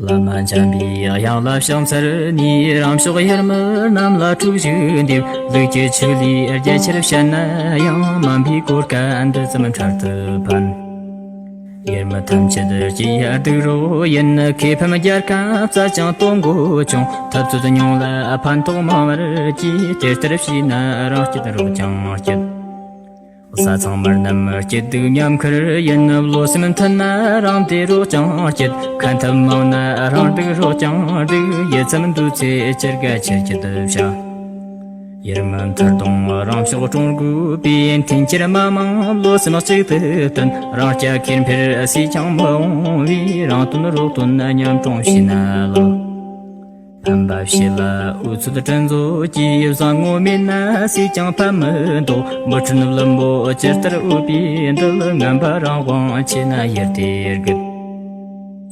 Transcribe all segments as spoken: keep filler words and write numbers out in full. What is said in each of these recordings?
བླ་མ་འཇམ་པའི་དབྱངས་ལ་ཕྱག་འཚལ་ནས། རང་ཕྱོགས་ཡར་མི་རྣམས་ལ་ཁྲུས་ཞུ་འདེབས། ལུས་ཀྱི་ཆོས་ལས་རྒྱ་ཆེར་བཤད་ན་ཡང་། མ་འོངས་པའི་གོ་སྐབས་འདི་ཙམ་འཕྲལ་དུ་ཕན། ཡར་མི་ཐམས་ཅད་སྐྱེ་ཡ་སྡུག་རོགས་ཡིན། ཁེ་ཕན་རྒྱལ་ཁམས་བཙལ་ཀྱང་དོན་གོ་ཆུང་། འཐབ་རྩོད་མྱོང་ལ་ཕན་ཐོགས་མང་བར་གྱིས། དེ་ལྟར་བྱས་ན་རང་སྐྱིད་རོགས་ཀྱང་སྐྱིད། བཟའ་ཚང་མི་རྣམས་སྐྱིད་སྡུག་མཉམ་ཁུར་ཡིན། བློ་སེམས་མཐུན་ན་རང་བདེ་རོགས་ཀྱང་སྐྱིད། ཁ་འཐབ་མང་ན་རང་སྡུག་རོགས་ཀྱང་སྡུག། ཡིད་ཚིམ་འདུག་ཚེ་ཅི་དགའ་ཆེར་སྐྱིད་བྱ། ཡར་མི་མཐར་གཏོང་རང་ཕྱོགས་དཀྲུང་དགོས་པས། འཐེན་འཁྱེར་མ་མང་བློ་སེམས་གཅིག་ཏུ་བསྟུན། རང་རྐྱ་ཁེར་འཕེར་སུས་ཀྱང་མི་འོང་བས། རང་དོན་རོགས་དོན་མཉམ་སྐྲུང་བྱས་ན་ལེགས། ཕན་པ་བྱེད་ལ་འུ་ཚོད་དྲིན་གཟོ་གྱིས། བཟང་ངོ་མེད་ན་སུས་ཀྱང་ཕན་མི་འདོགས། མི་ཁྲོན་བླུན་པོ་ཇི་ལྟར་འུད་པའི་མདུད། ངན་པ་རང་དབང་ཆེ་ན་ཡར་དེར་རྒུད།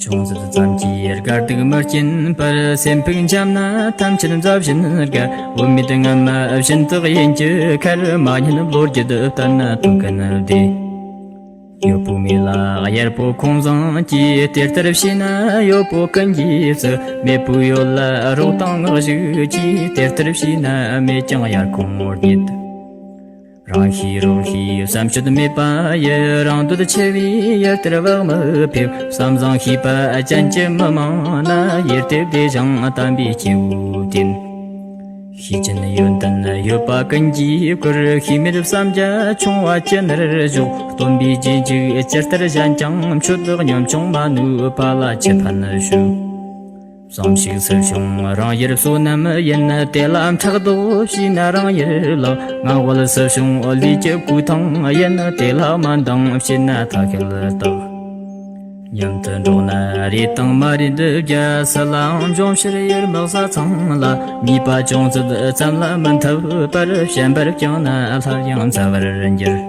ཅུང་ཟད་ཙམ་གྱིས་དགའ་སྡུག་མི་སྐྱེན་པར། སེམས་ཕུགས་འཇམ་ན་ཐམས་ཅད་མཛའ་བཞིན་དགའ། བུད་མེད་ངན་མ་བཞིན་དུ་གཡེང་རྒྱུ་ཁར། མ་ཉན་བློ་རྒྱུད་བརྟན་ན་དུས་ཀུན་བདེ། ཡོད་པོ་མེད་ལ་གཡར་པོ་ཁོང་བཟང་གྱིས། དེ་ལྟར་བྱས་ན་ཡོད་པོ་ཀུན་གྱིས་བརྩི། མེད་པོ་ཡོད་ལ་རོགས་དང་བསྔགས་བཞུགས་ཀྱིས། དེ་ལྟར་བྱས་ན་མེད་ཀྱང་གཡར་ཁོང་རྙེད། རང་ཤེས་རོགས་ཤེས་བསམ་སྤྱོད་མེད་པ་ཡི། རང་འདོད་ཆེ་བས་ཡར་དེར་བག་མི་ཕེབས། བསམ་བཟང་ཤེས་པ་ཅན་གྱི་མི་མང་ན། ཡར་དེར་བདེ་ཞིང་དམ་པའི་སྐྱེ་བོ་བསྟེན། ཤེས་ཅན་ཡོན་ཏན་ཡོད་པ་ཀུན་གྱིས་བཀུར། ཤེས་མེད་བསམ་རྒྱ་ཆུང་བ་ཅི་ནུར་ཞོག། སྟོན་པའི་རྗེས་འཇུག་ཇི་ལྟར་གཞན་ཀྱང་མཆོད། ཉམ་ཆུང་མ་ནུས་པ་ལ་ཅི་ཕན་ཞུ། བསམ་ཞིག་ཚུལ་བྱུང་རང་ཡུལ་བསོད་ནམས་ཡིན། དེ་ལ་ཕྲག་དོག་བྱས་ན་རང་ཡུལ་ལགས། ངན་དབང་ཚུལ་བྱུང་ལས་ཀྱི་གོས་ཐང་ཡིན། དེ་ལ་དམའ་འདང་བྱས་ན་ཐ་ཤལ་རྟགས། མཉམ་དུ་འགྲོགས་ན་རེ་དང་མ་རེ་འདི་བརྒྱ། སུ་ལའང་འབྱུང་ཕྱིར་ཡུལ་མི་བཟའ་ཚང་ལ། ཉེས་པ་ཅུང་ཟད་ཙམ་ལ་མི་འཐབ་པར། བྱམས་པར་བསྐྱངས་ན་སླར་ཡང་མཛའ་བར་འགྱུར།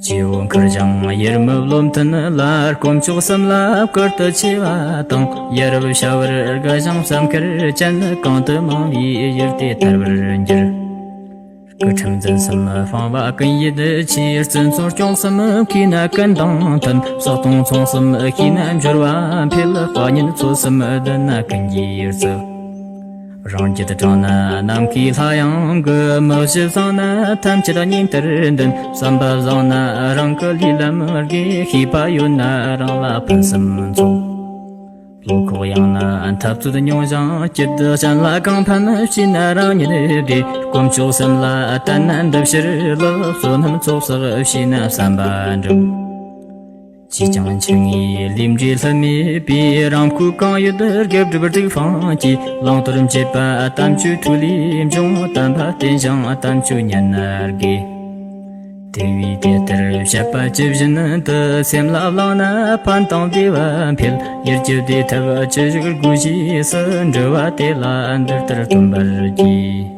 སྐྱེ་བོ་མཁར་བྱང་ཡུལ་མི་བློ་མཐུན་ལ། དཀོན་མཆོག་གསུམ་ལ་བཀུར་སྟི་ཆེ་བ་དང་། ཡ་རབས་བྱ་བར་དགའ་ཞིང་བསམ་དཀར་ཅན། གང་དུ་མང་བའི་ཡུལ་དེ་དར་བར་འགྱུར། སྐུ་ཁྲིམས་འཛིན་གསུམ་སྤང་བ་ཀུན་ཡིད་ཆེས། བརྩི་འཚོ་སྐྱོང་གསུམ་མཁས་ན་ཀུན་དང་མཐུན། བསགས་གཏོང་ཚོང་གསུམ་ཤེས་ན་འབྱོར་བ་འཕེལ། དཔའ་ཉིད་ཚོ་གསུམ་ལྡན་ན་ཀུན་གྱིས་བརྩི། རང་རྒྱུད་དྲང་ན་ནམ་མཁའི་ལྷ་ཡང་གུས། མི་གཞི་བཟང་ན་ཐམས་ཅད་སྙིང་ལྟར་འདུན། བསམ་པ་བཟང་ན་རང་གི་ལས་ལམ་དགེ། ཤེས་པ་ཡོད་ན་རང་ལ་ཕུན་སུམ་ཚོགས། བློ་ཁོག་ཡངས་ན་འཐབ་རྩོད་མྱོང་ཞིང་སྐྱིད། གཞན་ལ་གང་ཕན་བྱས་ན་རང་ཉིད་བདེ། དཀོན་མཆོག་གསུམ་ལ་བརྟེན་ན་འདི་ཕྱིར་ལེགས། བསོད་ནམས་ཚོགས་བསགས་བྱས་ན་བསམ་པ་འགྲུབ། ཅིས་ཀྱང་འཆི་ངེས་ལས་འབྲས་ལྷུ་མེད་པས། རང་མཁོ་གང་ཡོད་དགེ་སྒྲུབ་སྡིག་སྤང་གྱིས། བླང་དོར་འབྱེད་པ་དམ་ཆོས་ཐུགས་ལས་འབྱུང་། དམ་པ་བསྟེན་ཞིང་དམ་ཆོས་ཉན་ན་དགེ། དེ་བས་དེ་ལྟར་བཤད་པ་ཇི་བཞིན་དུ། སེམས་ལ་བླངས་ན་ཕན་དང་བདེ་བ་འཕེལ། ཡུལ་གྱི་བདེ་ཐབས་ཅི་ཞིག་དགོས་ཞེས་སུ། འགྲོ་བ་དེ་ལ་འདི་ལྟར་སྟོན་པར་བགྱི།